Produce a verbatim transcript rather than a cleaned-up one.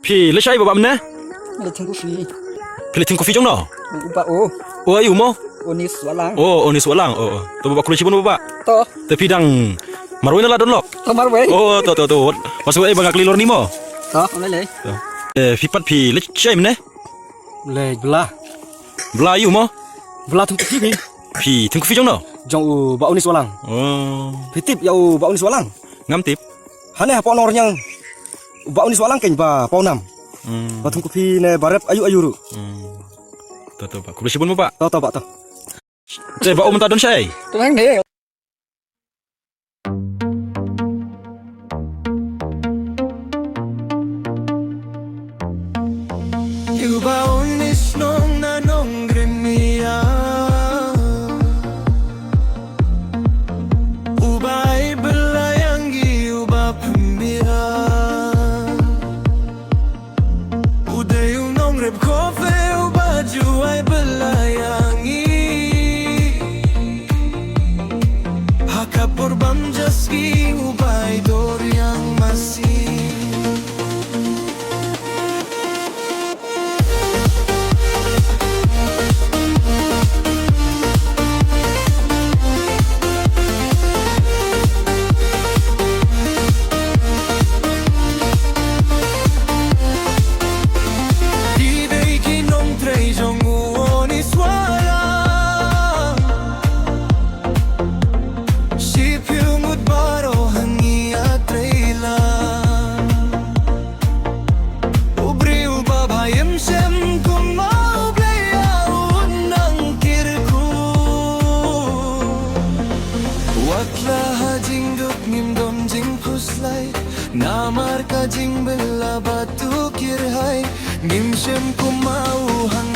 Phi leit shaei Bah mynne? Leit thung coffee. Phi leit thung coffee jong no? U Bah o. O, aïu mo? Onis Wahlang. O, Onis Wahlang. O, o. To Bah, khublei shibun Bah. To. Te phi dang marwei ne la don lok? To marwei. O, to, to, to. Wat sngewsih ba nga kylli lor ni mo. To, ong lei lei. To. Eh, phi pat phi leit shaei mynne? Leit bylla. Bylla aïu mo? Bylla thung coffee phi. Phi thung coffee jong no? Jong u Bah Onis Wahlang. O. Phi tip ïa u Bah Onis Wahlang? Ngam tip. Hangne hapoh Nongrynïeng. Bah Onis Wahlang keiñ ba pawnam. Hmm. Ba thung coffee ne ba rep aïu aïu ruh. Hmm. To, to Bah, khublei shibun Bah. To, to Bah, to. Te Bah, u mynta don shaei? Te hangne. U Bah Onis nong na Nongrynïeng. U Bah ai bylla ïa ngi, u Bah pynbiang. U dei u nongrep coffee, u Bah ju ai bylla ïa ngi. Ha ka por bam ja ski, u Bah ai dor ïa ngi masi. Ki dei ki nongtrei jong u Onis Wahlang. Shiphew ngut baroh ha ngi ïatrei lang. U briew uba bha im shem kum ma U Blei ïa u nang kyrkhu. Wat la ha jingduk ngim don jingkhuslai, namar ka jingbylla ba tu kyrhai. Ngim shem kum ma u hang